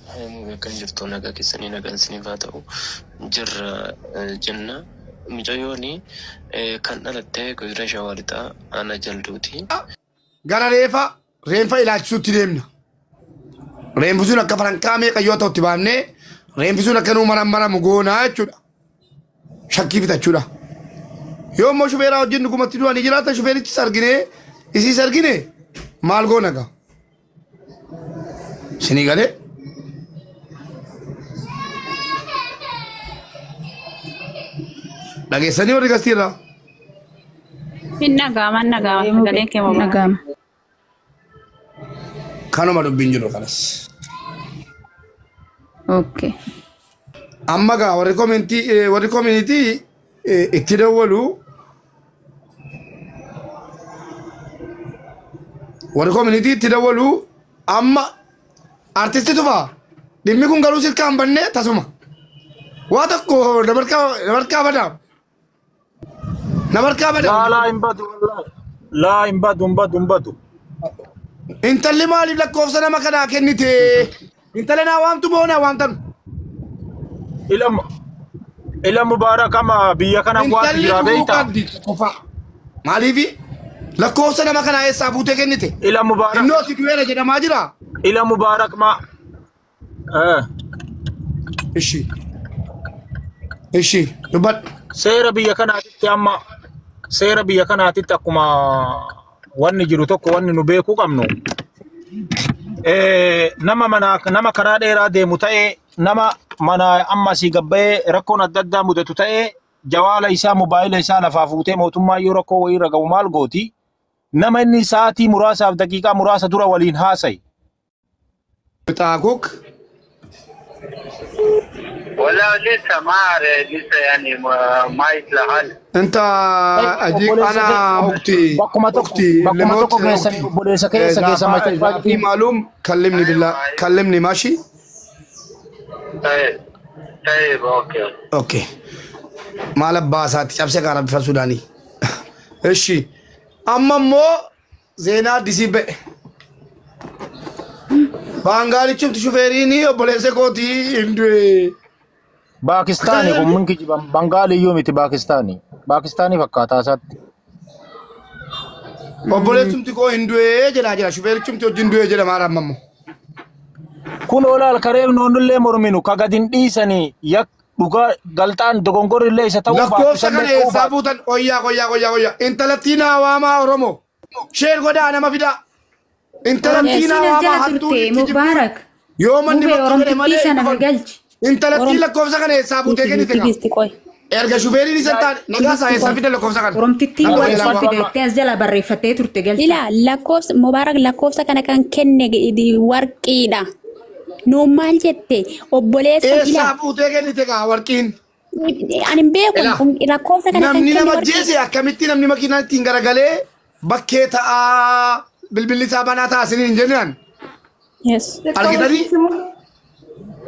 Akkam jirtu, nagaa keessanii? Nagaan isiniif haa ta'u. Jirra jenna. Mucayyoon kan dhalatte godina Shawaa Lixaa, aanaa Jalduuti. Gara reefa reenfa ilaalchisuutti deemna. Reenfi sun akka farankaa meeqa yoo ta'u itti baafnee reenfi sun akka nuu marammaramu goonaa jechuudha. Shakkii fitachuudha. Yoo immoo shufeeraa wajjin dhugumatti du'anii jiraatan, shufeerichis argine isiis argine, maal goona gaa? Isinii galee? Dhageessanii warri gastiirraa? Hin dhaga'ama, hin dhaga'ama. Sagaleen kee Hin dhaga'ama. Kanuma dubbiin jiru kanas. Okay. Amma gaa warri komentii, warri community itti dawwalu, warri community itti dawwalu. Amma artisti Tufaa, dhimmi kun garuu silkaan bannee tasuma waa tokko namarkaa badaa, namarkaa badaa. Laa, laa, hin badu wallaahi. Laa, hin badu, hin badu, hin badu. Intalli maaliif lakkoofsa nama kanaa kennite? Intala naa waamtu moo naa waamtanu? Ila ila Mubaarak, amma biyya kana waanti Intalli jira dhuguu beektaa? qabdi qofa. Maaliifi lakkoofsa nama kanaa eessaa fuutee kennite? Ila Mubaarak. Innoo ati du'eera jedhamaa jira. Ila Mubaarak ma. Ishi. Ishi dubbadhu. Seera biyya kanaatitti, amma seera biyya kanaatitti akkuma wanni jiru tokko, wanni nu beekuu qabnu, nama mana nama karaa dheeraa deemu ta'ee, nama mana amma asii gabba'ee rakkoon adda addaa mudatu ta'ee, jawaala isaa, mobaayila isaa lafaa fuutee mootummaa yoo rakkoo wayii irra ga'u maal gooti? Nama inni sa'aatii muraasaaf daqiiqaa muraasa dura waliin haasa'i. Xaakuk. ولا لسه ما أعرف، لسه يعني ما يطلع حل. انت اجيك انا اختي. Bakkuma tokko اختي bakkuma tokko geessanii obboleessa keessa keessa اذا في معلوم كلمني، بالله كلمني، ماشي؟ طيب طيب، okay. Okay, maal abbaa isaatti cabse kaara bifa Sudaanii. Ishi, amma immoo zeenaa addisii ba'e. Baangaalichumti shufeeriin obboleessa kootii hin du'e. Paakistaanii kun min kijiban, Bangaaliyyuu miti, Paakistaanii. Paakistaanii fakkaataa isaatti. Obboleessumti koo hin du'e jedhaa jira. Shufeerichumti wajjin du'e jedha maal amma immoo. Kun olaal kareef noonnullee morminu ka gad hin dhiisanii yak dhugaa galxaan dogongorrillee isa ta'uu baatu Lakkoofsa isallee kana ta'uu eessaa baatu. buutan? Qoyyaa, qoyyaa, qoyyaa, qoyyaa. Intalattii naa waamaa Oromoo. Share godhaa, nama fidaa. Intalattii naa Isiin as waamaa jala hattuun turte itti jirtu. Mubaarak. Yoo manni Mubee bakka jedhe Oromtittii malee hin sana dhufan. galchi. Intalattii lakkoofsa kana eessaa buutee kennite gaa? Tigisti, qoy. Erga shufeeriin isa taane nagaa isaa eessaa fide lakkoofsa kana? Oromtittiin Nama warqii jalaa waa. fidattee as jala barreeffattee turte galcha. Ila lakkoofsa Mubaarak, lakkoofsa kana kan kenne warqiidha. Nuun maal jette obboleessa ila Eessaa fuutee kennite gaa warqiin? Ani hin beeku Ila lakkoofsa kana kan namni kenne nama warqii. ajjeese akkamitti namni makiinaa ittiin garagalee bakkee ta'aa, bilbilli isaa banaa ta'a isiniin hin jennaan? Yes. Argitanii?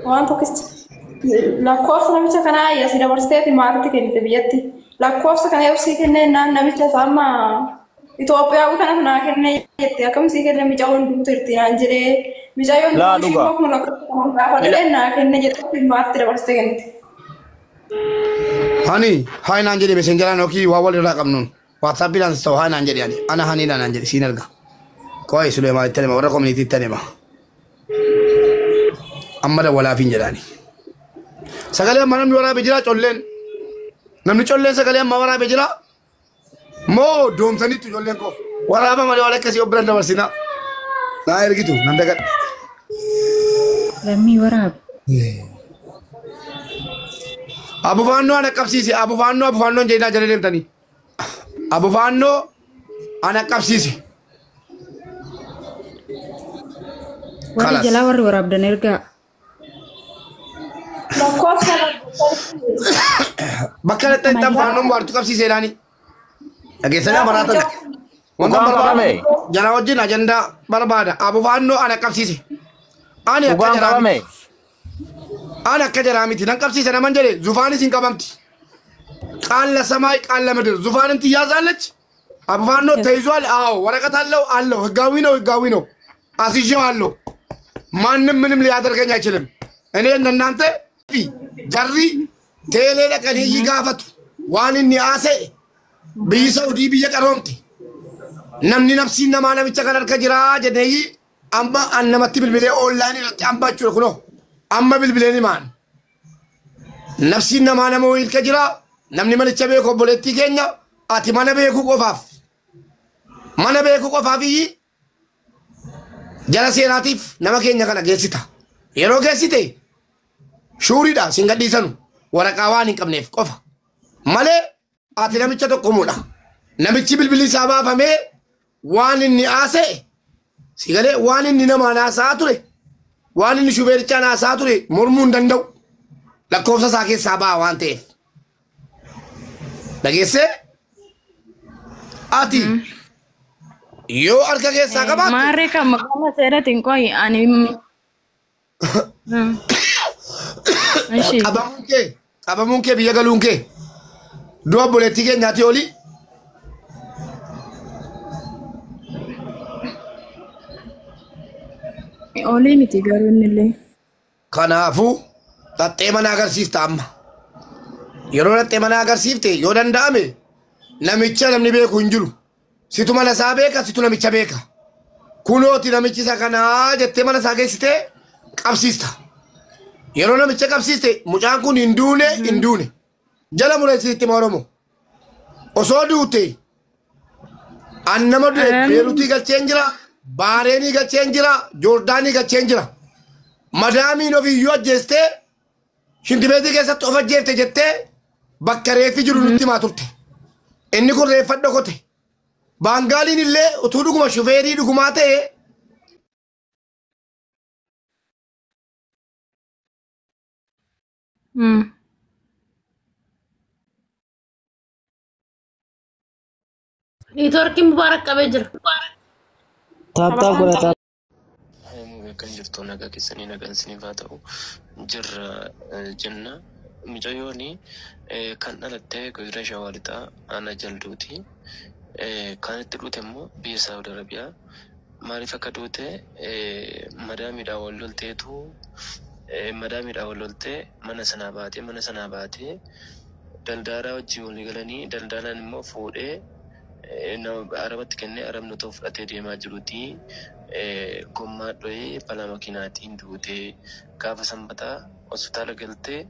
Waan tokkicha lakkoofsa namicha kanaa asii dabarsiteeti maatitti kennite biyyatti. Lakkoofsa kana yoo sii kennee naan namicha isaa amma Itoophiyaa kanatu naa kennee jette, akkam sii kenne, mucayyoon duuteerti naan jedhee, mucayyoon Laa duushii dhugaa. immoo kun lakkoofsa kana gaafa jedhee naa kenne jette, maatitti dabarsitee kennite. Hani haa naan jedhe messengeraan yookiin waa wal irraa qabnuun WhatsAppiidhaan ta'u haa naan jedhe, ani ana haniidhaan naan jedhe siin arga. Qo'ee Suleemaan itti hima, warra community itti hima. Amma dawwalaaf hin jedhaani. Sagalee amma namni waraabe jira colleen. Namni colleen sagalee amma waraabe jira. Moo doomsaniitu ijoolleen koo. Waraaba malee waan akkasii of biran dabarsinaa. Naa ergitu nan dagadha. Lammii waraabe. Abufaannoo ana qabsiise, abufaannoo, abufaannoo hin jedhinaa jala deemtanii. Abufaannoo ana qabsiise. Warri Kalas. jalaa warri waraabdan ergaa. Lakkoofsa Bakka kanatti abufaannoon waartu qabsiiseedhaani. Dhageessanii amaraatan. Wanta Dhugaan barbaadu qabame. jara wajjin ajandaa barbaada. Abufaannoo ana qabsiise. Ani akka Dhugaan jaraa qabame. miti. Ani akka jaraa miti. Nan qabsiise naman jedhe zufaanis hin qabamti. ቃል ለሰማይ ቃል ለምድር ዙፋንም ትያዛለች። አቡፋኖ ተይዟል። አዎ፣ ወረቀት አለው አለው። ህጋዊ ነው፣ ህጋዊ ነው። አስይዤው አለው። ማንም ምንም ሊያደርገኝ አይችልም። እኔ እንደናንተ jarri teelee dhaqanii gaafatu waan inni haasa'e biyyi Saudii biyya qaroomte namni nafsiin namaa namicha kan harka jiraa jedhee amma an namatti bilbilee oonlaayinii irratti amma jechuudha kunoo amma bilbileen himaan nafsiin namaa nama wayii harka jiraa namni manicha beeku obboleettii keenya ati mana beekuu qofaaf iyyi jala seeraatiif nama keenya kana geessita yeroo geessite shuuriidha sin gadhiisanu waraqaa waan hin qabneef qofa malee ati namicha tokko muudha namichi bilbilli isaa baafamee waan inni haasa'e si galee waan inni namaan haasa'aa ture waan inni shubeerichaan haasa'aa ture mormuu hin danda'u lakkoofsa isaa keessaa ba'a waan ta'eef dhageessee ati yoo harka keessaa qabaatte Maarree kan maqaan seeratiin qoyi ani. Qabamuun kee biyya galuun kee du'a obboleettii keenyaati olii. Olii miti garuu innillee. Kanaafuu dhaxxee mana agarsiifta amma. Yeroo dhaxxee mana agarsiifte yoo danda'ame namicha namni beeku hin jiru. Situ mana isaa beeka situ namicha beeka. Kunooti namichi isa kanaa jettee mana isaa geessitee qabsiista. Yeroo namicha qabsiiste mucaan kun hin duune hin duune. Jala mureessitti Oromoo. Osoo duute an nama du'e Beeruutii galcheen jira, Baareenii galcheen jira, Joordaanii galcheen jira. Madaamiin ofiiyyuu ajjeestee shintibeetii keessatti of ajjeefte jettee bakka reeffi jiru nutti himaa turte. Inni kun reeffa dhokote. Baangaaliin illee utuu dhuguma shufeerii dhugumaa ta'e Neetwoorkiin Mubaarak qabee jira. Taap taap godha taap. Kan jirtu nagaa keessanii nagaan isiniif haa ta'u jirra jenna. Mucayyoon kan dhalatte godina Shawaa Lixaa aanaa Jalduuti. Kan itti duute immoo biyya Saawud Arabiyaa. Maaliif akka duute madaamiidhaan wal lolteetu madaamiidhaan wal loltee mana sanaa baatee daldaalaa wajjin walii galanii daldaalaan immoo fuudhee arabatti kennee arabni otoo fudhatee deemaa jiruuti. Gommaa dho'ee balaa makiinaatiin duutee gaafa sanbataa hospitaala galtee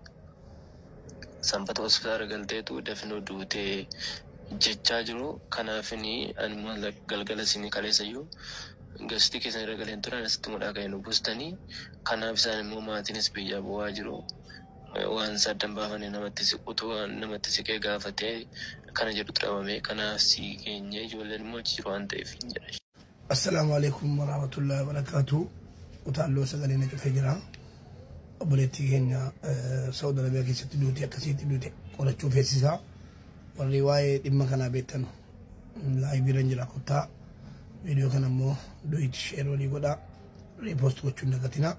sanbata hospitaala galteetu dafinoo duutee jechaa jiru. Kanaafini ani galgala isinii kaleessayyuu gastii keessan irra galeen turan asitti mudhaa kan nu buustanii. Kanaaf isaan immoo maatiinis biyyaa bu'aa jiru. Waan saddan baafanii namatti siqutu namatti siqee gaafatee kana jedhutu dhabame. Kanaaf si keenya ijoolleen immoo achi jiru waan ta'eef hin jedha. Assalaamu alaikum warahmatullahi wabarakatuh. Utaalloo sagalee na cufee jira. Obboleettii keenya Saawud Arabiyaa keessatti duute akkasitti duute qorachuu feesisaa. Warri waa'ee dhimma kanaa beektan laayivii irra jira kottaa. Viidiyoo kana immoo du'it sheer walii godhaa. Riipoost gochuun dagatinaa.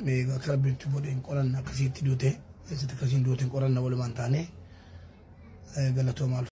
Meeqa akka rabbiitti godheen qoranna akkasitti duute keessatti akkasiin duuteen qoranna walumaan taane galatoomaa.